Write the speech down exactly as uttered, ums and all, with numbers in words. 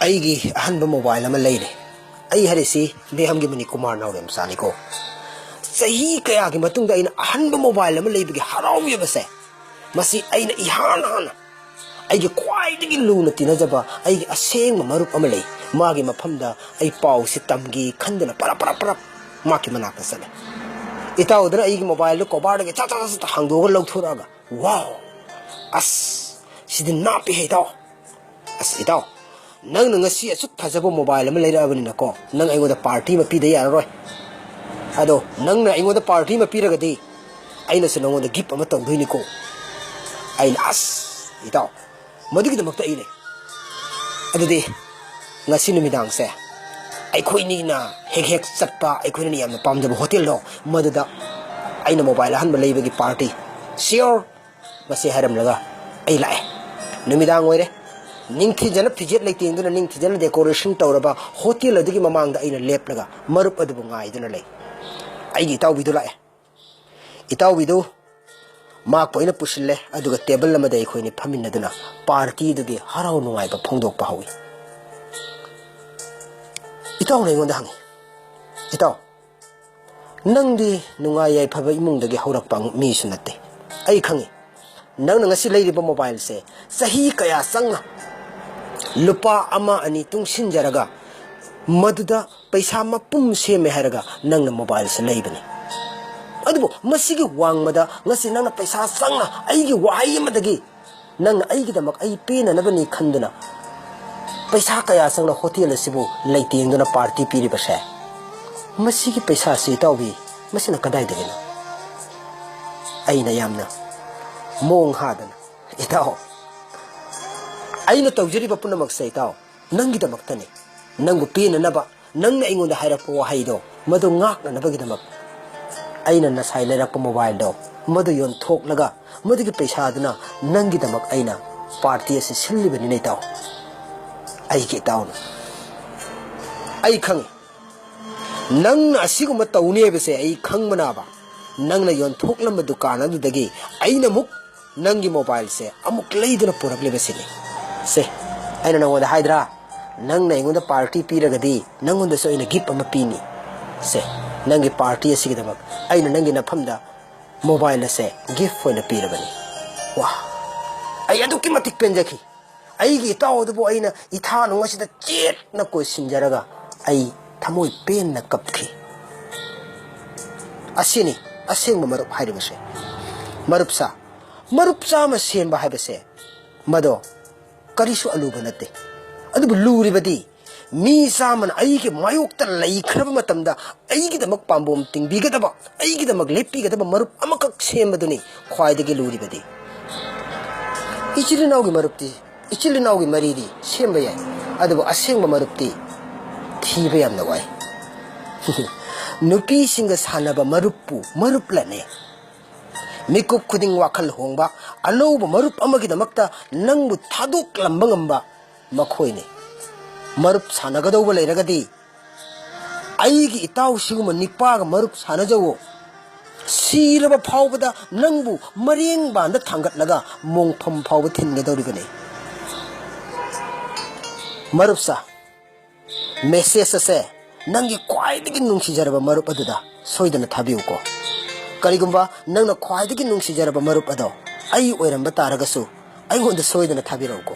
ꯑꯩꯒꯤ ꯑꯍꯟꯕ ꯃꯣꯕꯥꯏꯜ ꯑꯃ ꯂꯩꯔꯦ꯫ ꯑꯩ ꯍꯥꯏꯔꯤꯁꯤ ꯃꯤꯌꯥꯝꯒꯤ ꯃꯅꯤ ꯀꯨꯃꯥꯔ ꯅꯥꯎꯔꯦꯝ ꯃꯆꯥꯅꯤꯀꯣ꯫ ꯆꯍꯤ ꯀꯌꯥꯒꯤ ꯃꯇꯨꯡꯗ ꯑꯩꯅ ꯑꯍꯟꯕ ꯃꯣꯕꯥꯏꯜ ꯑꯃ ꯂꯩꯕꯒꯤ ꯍꯔꯥꯎꯖꯕꯁꯦ, ꯃꯁꯤ ꯑꯩꯅ ꯏꯍꯥꯟ ꯍꯥꯟꯅ ꯑꯩꯒꯤ ꯈ꯭ꯋꯥꯏꯗꯒꯤ ꯂꯨꯅ ꯇꯤꯟꯅꯖꯕ ꯑꯩꯒꯤ ꯑꯁꯦꯡꯕ ꯃꯔꯨꯞ ꯑꯃ ꯂꯩ꯫ ꯃꯥꯒꯤ ꯃꯐꯝꯗ ꯑꯩ ꯄꯥꯎꯁꯤ ꯇꯝꯒꯦ ꯈꯟꯗꯨꯅ ꯄꯔꯞ ꯄꯔꯞ ꯄꯔꯞ ꯃꯥꯒꯤ ꯃꯅꯥꯛꯇ ꯆꯠꯂꯦ꯫ ꯏꯇꯥꯎꯗꯨꯅ ꯑꯩꯒꯤ ꯃꯣꯕꯥꯏꯜꯗꯨ ꯀꯣꯕꯥꯔꯗꯒꯤ ꯆꯥꯛ ꯆꯥꯛ ꯆꯥꯛ ꯍꯥꯡꯗꯣꯛꯑꯒ ꯂꯧꯊꯣꯔꯛꯑꯒ, "ꯋꯥꯎ, ꯑꯁ, ꯁꯤꯗꯤ ꯅꯥꯞꯄꯤꯍꯦ ꯏꯇꯥꯎ꯫ ꯑꯁ ꯏꯇꯥꯎ, ꯅꯪꯅ ꯉꯁꯤ ꯑꯁꯨꯛ ꯐꯖꯕ ꯃꯣꯕꯥꯏꯜ ꯑꯃ ꯂꯩꯔꯛꯑꯕꯅꯤꯅꯀꯣ, ꯅꯪ ꯑꯩꯉꯣꯟꯗ ꯄꯥꯔꯇꯤ ꯑꯃ ꯄꯤꯗ ꯌꯥꯔꯔꯣꯏ꯫ ꯑꯗꯣ ꯅꯪꯅ ꯑꯩꯉꯣꯟꯗ ꯄꯥꯔꯇꯤ ꯑꯃ ꯄꯤꯔꯒꯗꯤ ꯑꯩꯅꯁꯨ ꯅꯪꯉꯣꯟꯗ ꯒꯤꯐ ꯑꯃ ꯇꯧꯗꯣꯏꯅꯤꯀꯣ"꯫ ꯑꯩꯅ, "ꯑꯁ ꯏꯇꯥꯎ, ꯃꯗꯨꯒꯤꯗꯃꯛꯇ ꯑꯩ ꯂꯩ꯫ ꯑꯗꯨꯗꯤ ꯉꯁꯤ ꯅꯨꯃꯤꯗꯥꯡꯁꯦ ꯑꯩꯈꯣꯏꯅꯤꯅ ꯍꯦꯛ ꯍꯦꯛ ꯆꯠꯄ, ꯑꯩꯈꯣꯏꯅ ꯌꯥꯝꯅ ꯄꯥꯝꯖꯕ ꯍꯣꯇꯦꯜꯗꯣ, ꯃꯗꯨꯗ ꯑꯩꯅ ꯃꯣꯕꯥꯏꯜ ꯑꯍꯟꯕ ꯂꯩꯕꯒꯤ ꯄꯥꯔꯇꯤ꯫ Sure!" ꯃꯁꯤ ꯍꯥꯏꯔꯝꯂꯒ ꯑꯩ ꯂꯥꯛꯑꯦ꯫ ꯅꯨꯃꯤꯗꯥꯡ ꯑꯣꯏꯔꯦ꯫ ꯅꯤꯡꯊꯤꯖꯅ ꯐꯤꯖꯦꯠ ꯂꯩꯇꯦꯡꯗꯨꯅ, ꯅꯤꯡꯊꯤꯖꯅ decoration ꯇꯧꯔꯕ ꯍꯣꯇꯦꯜ ꯑꯗꯨꯒꯤ ꯃꯃꯥꯡꯗ ꯑꯩꯅ ꯂꯦꯞꯂꯒ ꯃꯔꯨꯞ ꯑꯗꯨꯕꯨ ꯉꯥꯏꯗꯨꯅ ꯂꯩ꯫ ꯑꯩꯒꯤ ꯏꯇꯥꯎꯕꯤꯗꯨ ꯂꯥꯛꯑꯦ꯫ ꯏꯇꯥꯎꯕꯤꯗꯨ ꯃꯍꯥꯛꯄꯨ ꯑꯩꯅ ꯄꯨꯁꯤꯜꯂꯦ, ꯑꯗꯨꯒ ꯇꯦꯕꯜ ꯑꯃꯗ ꯑꯩꯈꯣꯏꯅꯤ ꯐꯝꯃꯤꯟꯅꯗꯨꯅ ꯄꯥꯔꯇꯤꯗꯨꯒꯤ ꯍꯔꯥꯎ ꯅꯨꯡꯉꯥꯏꯕ ꯐꯣꯡꯗꯣꯛꯄ ꯍꯧꯏ꯫ ꯏꯇꯥꯎꯅ ꯑꯩꯉꯣꯟꯗ ꯍꯪꯉꯤ, "ꯏꯇꯥꯎ, ꯅꯪꯗꯤ ꯅꯨꯡꯉꯥꯏ ꯌꯥꯏꯐꯕ ꯏꯃꯨꯡꯗꯒꯤ ꯍꯧꯔꯛꯄ ꯃꯤꯁꯨ ꯅꯠꯇꯦ꯫ ꯑꯩ ꯈꯪꯉꯤ, ꯅꯪꯅ ꯉꯁꯤ ꯂꯩꯔꯤꯕ ꯃꯣꯕꯥꯏꯜꯁꯦ ꯆꯍꯤ ꯀꯌꯥ ꯆꯪꯅ ꯂꯨꯄꯥ ꯑꯃ ꯑꯅꯤ ꯇꯨꯡꯁꯤꯟꯖꯔꯒ ꯃꯗꯨꯗ ꯄꯩꯁꯥ ꯃꯄꯨꯝ ꯁꯦꯝꯃꯦ ꯍꯥꯏꯔꯒ ꯅꯪꯅ ꯃꯣꯕꯥꯏꯜꯁꯦ ꯂꯩꯕꯅꯤ꯫ ꯑꯗꯨꯕꯨ ꯃꯁꯤꯒꯤ ꯋꯥꯡꯃꯗ ꯉꯁꯤ ꯅꯪꯅ ꯄꯩꯁꯥ ꯆꯪꯅ ꯑꯩꯒꯤ ꯋꯥꯍꯩ ꯑꯃꯗꯒꯤ ꯅꯪꯅ ꯑꯩꯒꯤꯗꯃꯛ ꯑꯩ ꯄꯦꯟꯅꯅꯕꯅꯤ ꯈꯟꯗꯨꯅ ꯄꯩꯁꯥ ꯀꯌꯥ ꯆꯪꯅ ꯍꯣꯇꯦꯜ ꯑꯁꯤꯕꯨ ꯂꯩꯇꯦꯡꯗꯨꯅ ꯄꯥꯔꯇꯤ ꯄꯤꯔꯤꯕꯁꯦ, ꯃꯁꯤꯒꯤ ꯄꯩꯁꯥꯁꯤ ꯏꯇꯥꯎꯕꯤ, ꯃꯁꯤꯅ ꯀꯗꯥꯏꯗꯒꯤꯅꯣ?" ꯑꯩꯅ ꯌꯥꯝꯅ ꯃꯣꯡ ꯍꯥꯗꯅ, "ꯏꯇꯥꯎ, ꯑꯩꯅ ꯇꯧꯖꯔꯤꯕ ꯄꯨꯝꯅꯃꯛꯁꯦ ꯏꯇꯥꯎ, ꯅꯪꯒꯤꯗꯃꯛꯇꯅꯤ꯫ ꯅꯪꯕꯨ ꯄꯦꯟꯅꯅꯕ, ꯅꯪꯅ ꯑꯩꯉꯣꯟꯗ ꯍꯥꯏꯔꯛꯄ ꯋꯥꯍꯩꯗꯣ, ꯃꯗꯨ ꯉꯥꯛꯅꯅꯕꯒꯤꯗꯃꯛ ꯑꯩꯅ ꯉꯁꯥꯏ ꯂꯩꯔꯛꯄ ꯃꯣꯕꯥꯏꯜꯗꯣ, ꯃꯗꯨ ꯌꯣꯟꯊꯣꯛꯂꯒ ꯃꯗꯨꯒꯤ ꯄꯩꯁꯥꯗꯨꯅ ꯅꯪꯒꯤꯗꯃꯛ ꯑꯩꯅ ꯄꯥꯔꯇꯤ ꯑꯁꯤ ꯁꯤꯜꯂꯤꯕꯅꯤꯅ ꯏꯇꯥꯎ, ꯑꯩꯒꯤ ꯏꯇꯥꯎꯅ꯫ ꯑꯩ ꯈꯪꯉꯤ, ꯅꯪꯅ ꯑꯁꯤꯒꯨꯝꯕ ꯇꯧꯅꯤ ꯍꯥꯏꯕꯁꯦ ꯑꯩ ꯈꯪꯕꯅꯕ, ꯅꯪꯅ ꯌꯣꯟꯊꯣꯛꯂꯝꯕ ꯗꯨꯀꯥꯟ ꯑꯗꯨꯗꯒꯤ ꯑꯩꯅ ꯑꯃꯨꯛ ꯅꯪꯒꯤ ꯃꯣꯕꯥꯏꯜꯁꯦ ꯑꯃꯨꯛ ꯂꯩꯗꯨꯅ ꯄꯨꯔꯛꯂꯤꯕꯁꯤꯅꯤ꯫ ꯁꯦ, ꯑꯩꯅ ꯅꯪꯉꯣꯟꯗ ꯍꯥꯏꯗ꯭ꯔꯥ, ꯅꯪꯅ ꯑꯩꯉꯣꯟꯗ party ꯄꯤꯔꯒꯗꯤ ꯅꯪꯉꯣꯟꯗꯁꯨ ꯑꯩꯅ gift ꯑꯃ ꯄꯤꯅꯤ꯫ ꯁꯦ, ꯅꯪꯒꯤ party ꯑꯁꯤꯒꯤꯗꯃꯛ ꯑꯩꯅ ꯅꯪꯒꯤ ꯅꯐꯝꯗ mobile ꯑꯁꯦ gift ꯑꯣꯏꯅ ꯄꯤꯔꯕꯅꯤ꯫ ꯋꯥ, ꯑꯩ ꯑꯗꯨꯛꯀꯤ ꯃꯇꯤꯛ ꯄꯦꯟꯖꯈꯤ꯫ ꯑꯩꯒꯤ ꯏꯇꯥꯎ ꯑꯗꯨꯕꯨ ꯑꯩꯅ ꯏꯊꯥ ꯅꯨꯡ ꯑꯁꯤꯗ ꯆꯦꯠꯅ ꯀꯣꯏꯁꯤꯟꯖꯔꯒ ꯑꯩ ꯊꯃꯣꯏ ꯄꯦꯟꯅ ꯀꯞꯈꯤ꯫ ꯑꯁꯤꯅꯤ ꯑꯁꯦꯡꯕ ꯃꯔꯨꯞ ꯍꯥꯏꯔꯤꯕꯁꯦ꯫ ꯃꯔꯨꯞꯁꯥ, ꯃꯔꯨꯞ ꯆꯥꯝꯃ ꯁꯦꯝꯕ ꯍꯥꯏꯕꯁꯦ ꯃꯗꯣ ꯀꯔꯤꯁꯨ ꯑꯂꯨꯕ ꯅꯠꯇꯦ꯫ ꯑꯗꯨꯕꯨ ꯂꯨꯔꯤꯕꯗꯤ ꯃꯤ ꯆꯥꯝꯃꯅ ꯑꯩꯒꯤ ꯃꯥꯌꯣꯛꯇ ꯂꯩꯈ꯭ꯔꯕ ꯃꯇꯝꯗ ꯑꯩꯒꯤꯗꯃꯛ ꯄꯥꯝꯕꯣꯝ ꯇꯤꯡꯕꯤꯒꯗꯕ, ꯑꯩꯒꯤꯗꯃꯛ ꯂꯦꯞꯄꯤꯒꯗꯕ ꯃꯔꯨꯞ ꯑꯃꯈꯛ ꯁꯦꯝꯕꯗꯨꯅꯤ ꯈ꯭ꯋꯥꯏꯗꯒꯤ ꯂꯨꯔꯤꯕꯗꯤ꯫ ꯏꯆꯤꯜ ꯏꯅꯥꯎꯒꯤ ꯃꯔꯨꯞꯇꯤ, ꯏꯆꯤꯜ ꯏꯅꯥꯎꯒꯤ ꯃꯔꯤꯗꯤ ꯁꯦꯝꯕ ꯌꯥꯏ, ꯑꯗꯨꯕꯨ ꯑꯁꯦꯡꯕ ꯃꯔꯨꯞꯇꯤ ꯊꯤꯕ ꯌꯥꯝꯅ ꯋꯥꯏ꯫ ꯅꯨꯄꯤꯁꯤꯡꯒ ꯁꯥꯟꯅꯕ ꯃꯔꯨꯞꯄꯨ ꯃꯔꯨꯞꯂꯅꯦ꯫ ꯃꯤꯀꯨꯞ ꯈꯨꯗꯤꯡ ꯋꯥꯈꯜ ꯍꯣꯡꯕ, ꯑꯅꯧꯕ ꯃꯔꯨꯞ ꯑꯃꯒꯤꯗꯃꯛꯇ ꯅꯪꯕꯨ ꯊꯥꯗꯣꯛꯂꯝꯕ ꯉꯝꯕ ꯃꯈꯣꯏꯅꯤ꯫ ꯃꯔꯨꯞ ꯁꯥꯟꯅꯒꯗꯧꯕ ꯂꯩꯔꯒꯗꯤ ꯑꯩꯒꯤ ꯏꯇꯥꯎ ꯁꯤꯒꯨꯝꯕ ꯅꯤꯄꯥꯒ ꯃꯔꯨꯞ ꯁꯥꯟꯅꯖꯧꯋꯣ꯫ ꯁꯤꯔꯕ ꯐꯥꯎꯕꯗ ꯅꯪꯕꯨ ꯃꯔꯦꯡꯕꯥꯟꯗ ꯊꯥꯡꯒꯠꯂꯒ ꯃꯣꯡꯐꯝ ꯐꯥꯎꯕ ꯊꯤꯟꯒꯗꯧꯔꯤꯕꯅꯤ꯫ ꯃꯔꯨꯞꯁꯥ, message ꯑꯁꯦ ꯅꯪꯒꯤ ꯈ꯭ꯋꯥꯏꯗꯒꯤ ꯅꯨꯡꯁꯤꯖꯔꯕ ꯃꯔꯨꯞ ꯑꯗꯨꯗ ꯁꯣꯏꯗꯅ ꯊꯥꯕꯤꯌꯨꯀꯣ꯫ ꯀꯔꯤꯒꯨꯝꯕ ꯅꯪꯅ ꯈ꯭ꯋꯥꯏꯗꯒꯤ ꯅꯨꯡꯁꯤꯖꯔꯕ ꯃꯔꯨꯞ ꯑꯗꯣ ꯑꯩ ꯑꯣꯏꯔꯝꯕ ꯇꯥꯔꯒꯁꯨ ꯑꯩꯉꯣꯟꯗ ꯁꯣꯏꯗꯅ ꯊꯥꯕꯤꯔꯛꯎꯀꯣ꯫